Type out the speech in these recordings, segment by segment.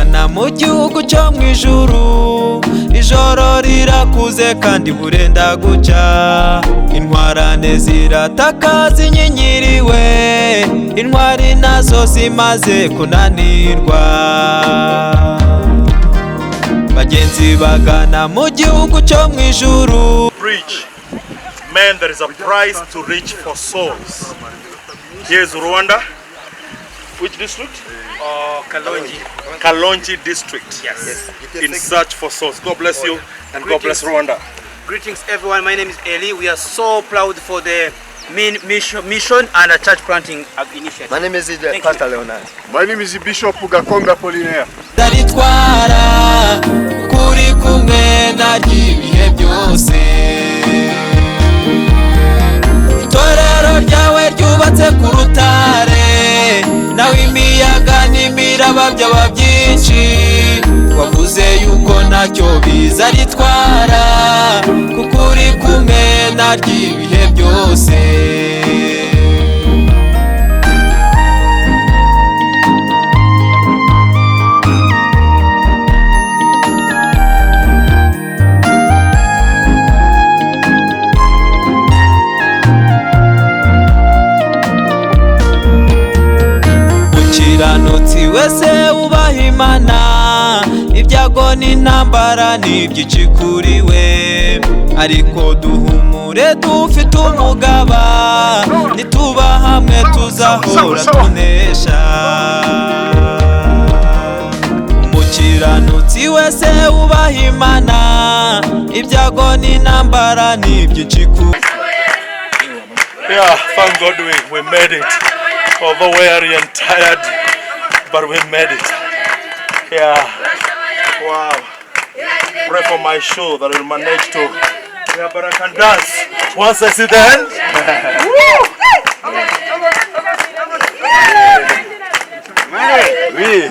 Bagana mu gihugu cyo mu ijuru, ijoro rirakuze kandi burenda gucya. Intwarane zirataka zinyinyiriwe, intwari nazo zimaze kunanirwa. Bagenzi bagana mu gihugu cyo mu ijuru. Preach. Man, there is a price to reach for souls. Here is Rwanda. Which district? Kalonji. Kalonji district. Yes. In search for souls. God bless you and God bless Rwanda. Greetings, everyone. My name is Eli. We are so proud for the main mission and a church planting initiative. My name is Thank Pastor Leonard. My name is Bishop Gakonga Apollinaire. Ndaritwara kuri kumwe naryo ibihe byose. Itorero ryawe ryubatse ku rutare, nawe imiyaga n'imiraba byaba byinshi, wavuze yuko ntacyo bizaritwara, kuko uri kumwe naryo ibihe byose. Umukiranutsi wese wubaha Imana, ibyago n'intambara n'ibyinshi kuri we, ariko duhumure dufite umugaba, nituba hamwe tuzahora tunesha. Umukiranutsi wese wubaha Imana, ibyago n'intambara n'ibyinshi kuri Yeah, thank God we made it. Although weary and tired, but we made it. Yeah. Wow. Pray for my show that will manage to. Yeah, but I can dance. Once I see the end. Woo! Oui.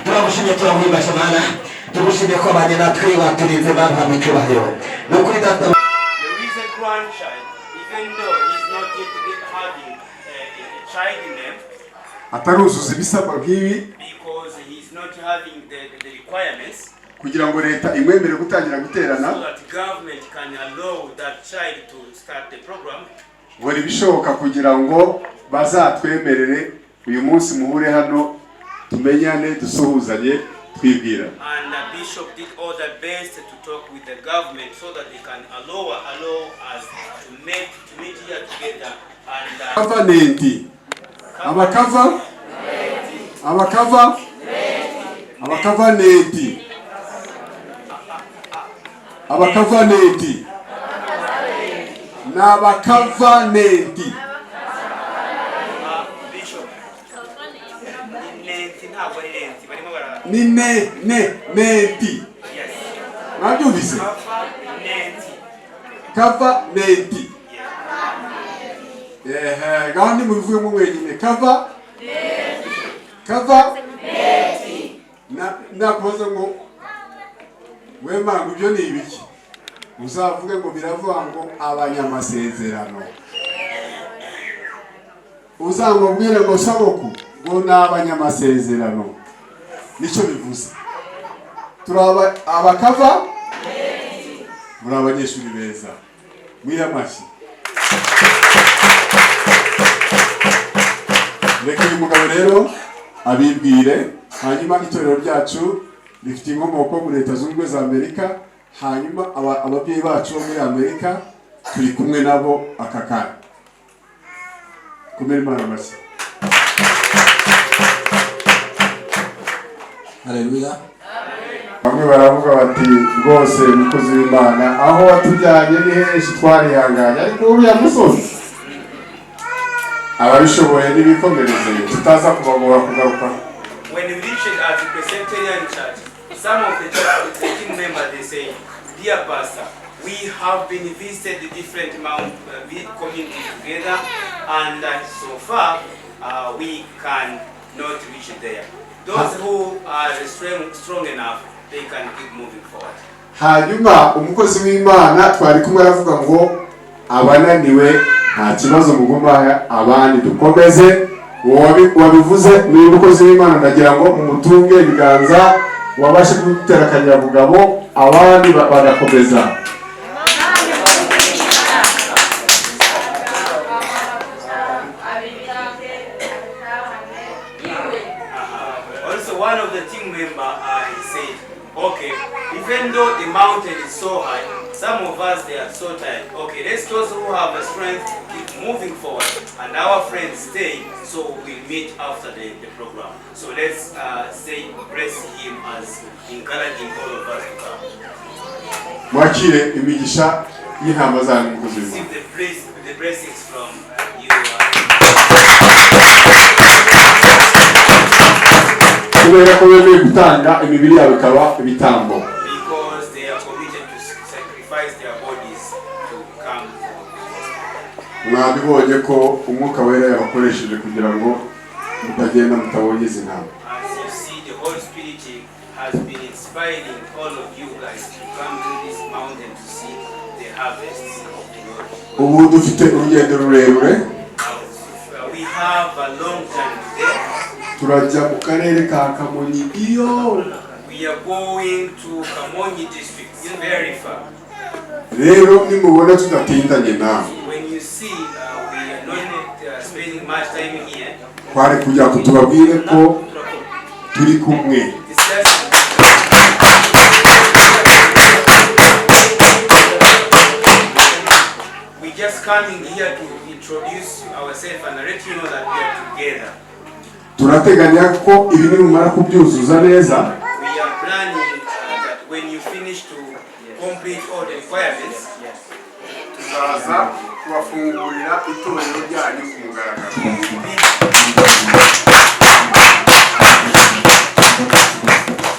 Turagushimye, turaguhimbaje Mana, tugushimye ko abanye natwe waturinze Mana, mu cyubahiro ni ukuri Data. There is a grandchild, even though he's not yet having a child name, Ataruzuza ibisabwa nk'ibi because he's not having the requirements kugira ngo leta imwemere gutangira guterana. So that government can allow that child to start the program. Nkora ibishoboka kugira ngo bazatwemerere uyu munsi muhure hano, tumenyane, dusuhuzanye, twibwira. And the bishop did all the best to talk with the government so that they can allow us to meet here together and Covenant, abakava abakava abakavanenti, abakavanenti ni abakavanenti. Bishop, ni nenti, ntabwo ari renti barimo bara. Ni ne ne nenti. Yes. Mwabyumvise? Kava nenti. Kavanenti. Ehe, ngaho nimubivuyemo mwenyine, kava Kava nakubaza ngo wema ngo ibyo ni ibiki, uzavuge ngo biravuga ngo abanyamasezerano. Uzamubwire ngo saboku ngo ni abanyamasezerano, nicyo bivuze. Turi abakava, muri abanyeshuri beza, mwihe amashyi. Reka uyu mugabo rero abibwire. Hanyuma itorero ryacu rifite inkomoko muri Leta Zunze Ubumwe za Amerika. Hanyuma ababyeyi bacu bo muri Amerika turi kumwe nabo aka kanya. Komera Imana amashyi. Haleluya. Bamwe baravuga bati rwose mukozi w'Imana, aho watujyanye ni henshi twarihanganye, ariko uriya musozi ababishoboye n'ibikomereze tutaza kubagora kugaruka. When we reached at the Presbyterian Church, some of the church, the team members, they say, "Dear Pastor, we have been visited the different mount communities together, and so far we can not reach there. Those who are strong enough, they can keep moving forward." Hanyuma umukozi w'Imana twari kumwe aravuga ngo abananiwe nta kibazo, muguma, abandi dukomeze. Uwo wabivuze ni umukozi w'Imana, ndagira ngo mumutunge ibiganza, wabashe kudutera akanyabugabo, abandi bagakomeza. Also, one of the team member, he said, "Okay, even though the mountain is so high, some of us, they are so tired. Okay, let's those who have the strength keep moving forward, and our friends stay, so we'll meet after the program." So let's say bless him as encouraging all of us to come. Mwakire imigisha y'intama zanyu, umukozi w'Imana. Receive the blessings from you. Kubera ko bemeye gutanga imibiri yabo ikaba ibitambo. Because they are committed to sacrifice their bodies to come for the gospel. Mwabibonye ko Umwuka Wera yabakoresheje kugira ngo mutagenda mutabonye izi ntama. As you see, the Holy Spirit has been inspiring all of you guys to come to this mountain to see the harvest of the Lord. Ubu dufite urugendo rurerure. We have a long time today. Turajya mu karere ka Kamonyi iyo. We are going to Kamonyi district, very far. Rero nimubona tudatindanye nawe, When you see we are not spending much time here, twari kugira ngo tubabwire ko turi kumwe. It's just we just coming here to introduce ourselves and let you know that we are together. Turateganya ko ibi nimumara kubyuzuza neza, We are planning that when you finish to complete all the requirements, tuzaza kubafungurira itorero ryanyu ku mugaragaro.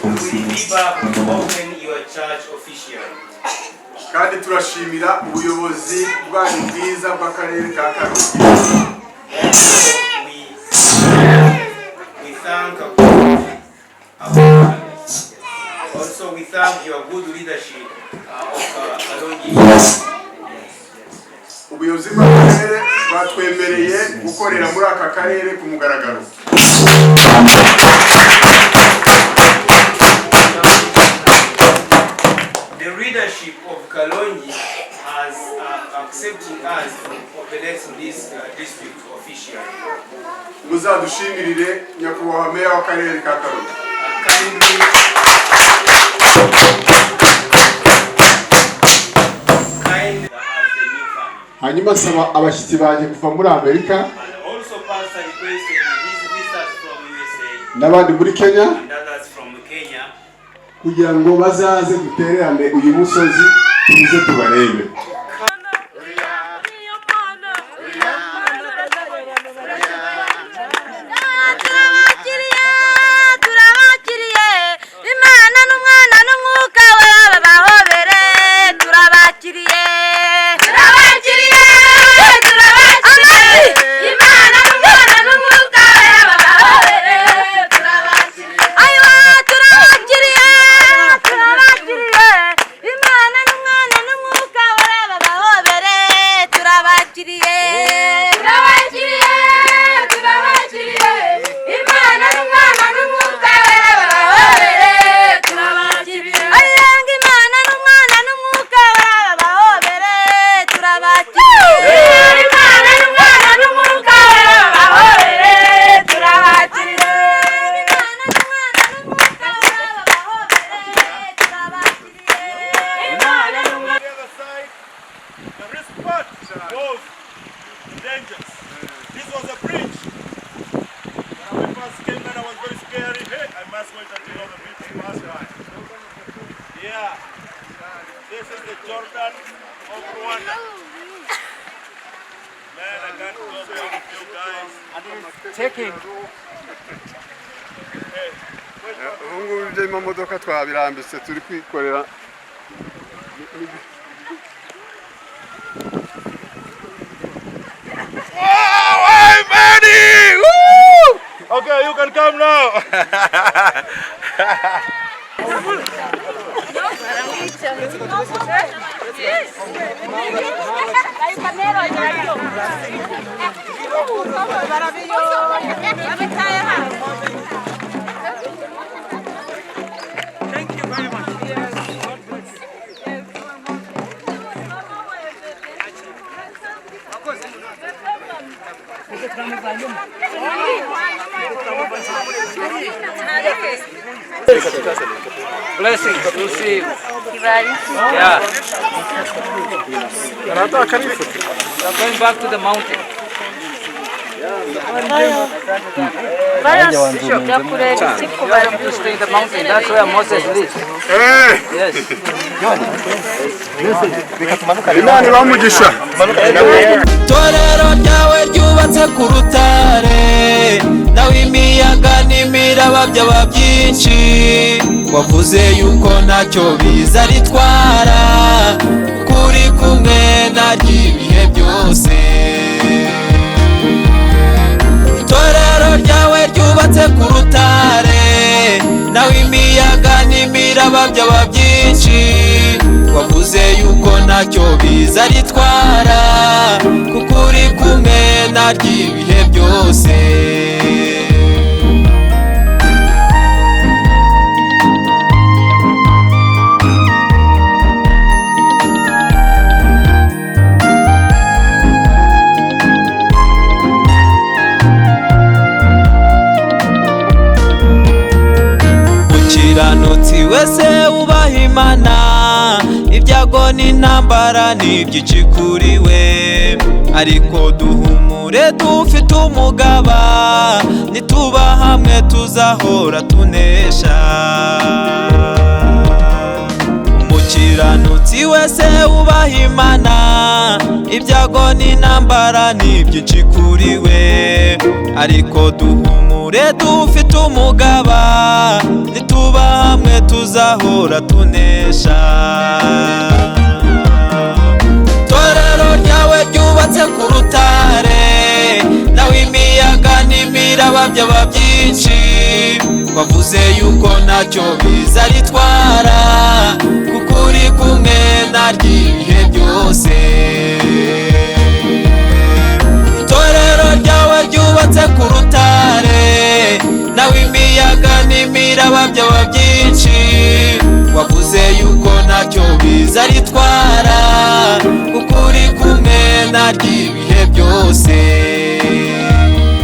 We will be back to open your church officially. Kandi turashimira ubuyobozi bwanyu bwiza bw'akarere ka Karongi. We thank our, also we thank your good leadership of Karongi. Ubuyobozi bw'akarere bwatwemereye gukorera muri aka karere ku mugaragaro. The leadership of Karongi has accepting us to operate in this district officially. Muzadushimirire nyakubahwa meya w'akarere ka Karongi. Kindly as the new family. Hanyuma nsaba abashyitsi banjye kuva muri Amerika And also Pastor requested his visitors from USA n'abandi muri Kenya and others from Kenya kugira ngo bazaze dutererane uyu musozi, tuze tubarebe. Turabakiriye, turabakiriye, Imana n'Umwana n'Umwuka we babahobere. Turabakiriye, turabakiriye, turabakiriye, Imana n'Umwana n'Umwuka we babahobere. wait until all the people pass by. Yeah. This is the Jordan of Rwanda. Man, I can't go there with you guys. Taking. Ubu ngubu iby'amamodoka twabirambitse, turi kwikorera. Wow, I'm ready! Woo! Okay, you can come now. Thank you very much. God bless you. Blessings, receive. Yeah. We are going back to the mountain. You have to stay in the mountain. That's where Moses lives. Yes. Imana ibahe umugisha. Itorero ryawe ryubatse ku rutare, nawe imiyaga n'imiraba byaba byinshi, wavuze yuko ntacyo biza ritwara, kuri kumwe naryo ibihe byose. Itorero ryawe ryubatse ku rutare, nawe imiyaga n'imiraba byaba byinshi, wavuze yuko ntacyo biza ritwara, kuko uri kumwe naryo ibihe byose. Umukiranutsi wese wubaha Imana, ibyago n'intambara n'ibyinshi kuri we, ariko duhumure, dufite umugaba, nituba hamwe tuzahora tunesha. Umukiranutsi wese wubaha Imana, ibyago n'intambara n'ibyinshi kuri we, ariko duhumure, dufite umugaba, nituba hamwe tuzahora tunesha. Itorero ryawe ryubatse ku rutare, nawe imiyaga n'imiraba byaba byinshi, wavuze yuko ntacyo biza ritwara, kuko uri kumwe naryo ibihe byose. Itorero ryawe ryubatse ku rutare, nawe imiyaga n'imiraba byaba byinshi, wavuze yuko ntacyo biza ritwara, kuko uri kumwe naryo ibihe byose.